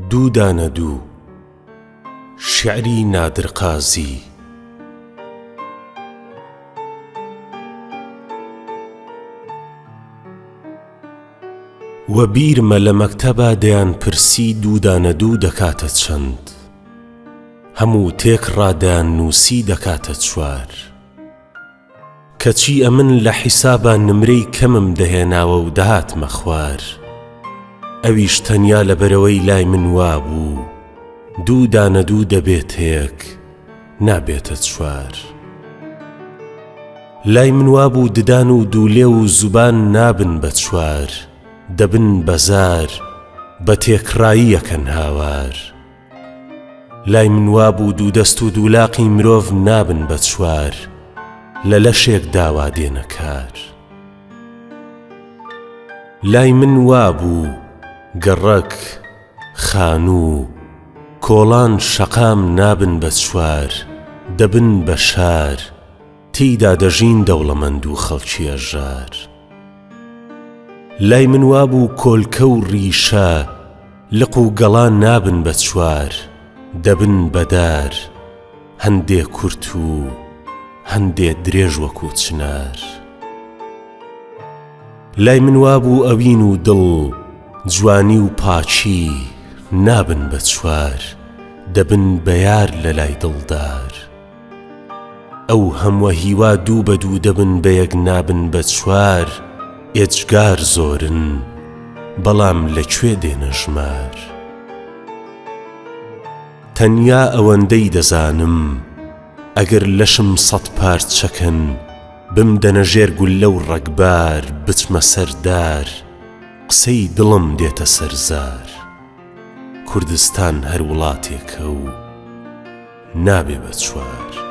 دوو دانە دوو، شیعری نادر قازی. وەبیرمە لە مەکتەبا دەیان پرسی دوو دانە دوو دەکاتە چەند؟ هەموو تێکڕا دەیان نووسی دەکاتە چوار. کەچی ئەمن لە حیسابا نمرەی کەمم دەهێناوە و دەهاتمە خوار. ئەویش تەنیا لەبەرئەوەی لای من وابوو دوو دانە دوو دەبێتە یەک، نابێتە چوار. لای من وابوو ددان و دوو لێو و زوبان نابن بە چوار، دەبن بە زار، بە تێکڕایی ئەکەن هاوار. لای من وابوو دوو دەست و دوو لاقی مرۆڤ نابن بە چوار، لە لەشێک داوا دێنە کار. لای من وابوو گەڕەک، خانوو، کۆڵان شەقام نابن بە چوار، دەبن بە شار، تێیدا دەژین دەوڵەمەند و خەڵکی هەژار. لای من وابوو کۆلکە و ڕیشە، لق و گەڵا نابن بە چوار، دەبن بە دار، هەندێ کورت و هەندێ درێژ وەکوو چنار. لای من وابوو ئەوین و دڵ، جوانی و پاکی، نابن بە چوار، دەبن بە یار لە لای دڵدار. ئەو هەموە هیوا دوو بە دوو دەبن بە یەک نابن بە چوار ئێجگار زۆرن بەڵام لە کوێ دێنە ژمار تەنیا ئەوەندەی دەزانم ئەگەر لەشم سەد پارچە کەن بمدەنە ژێر گوللە و ڕەگبار بچمە سەر دار قسەی دڵم دێتە سەر زار کوردستان هەر وڵاتێکە و نابێ بە چوار.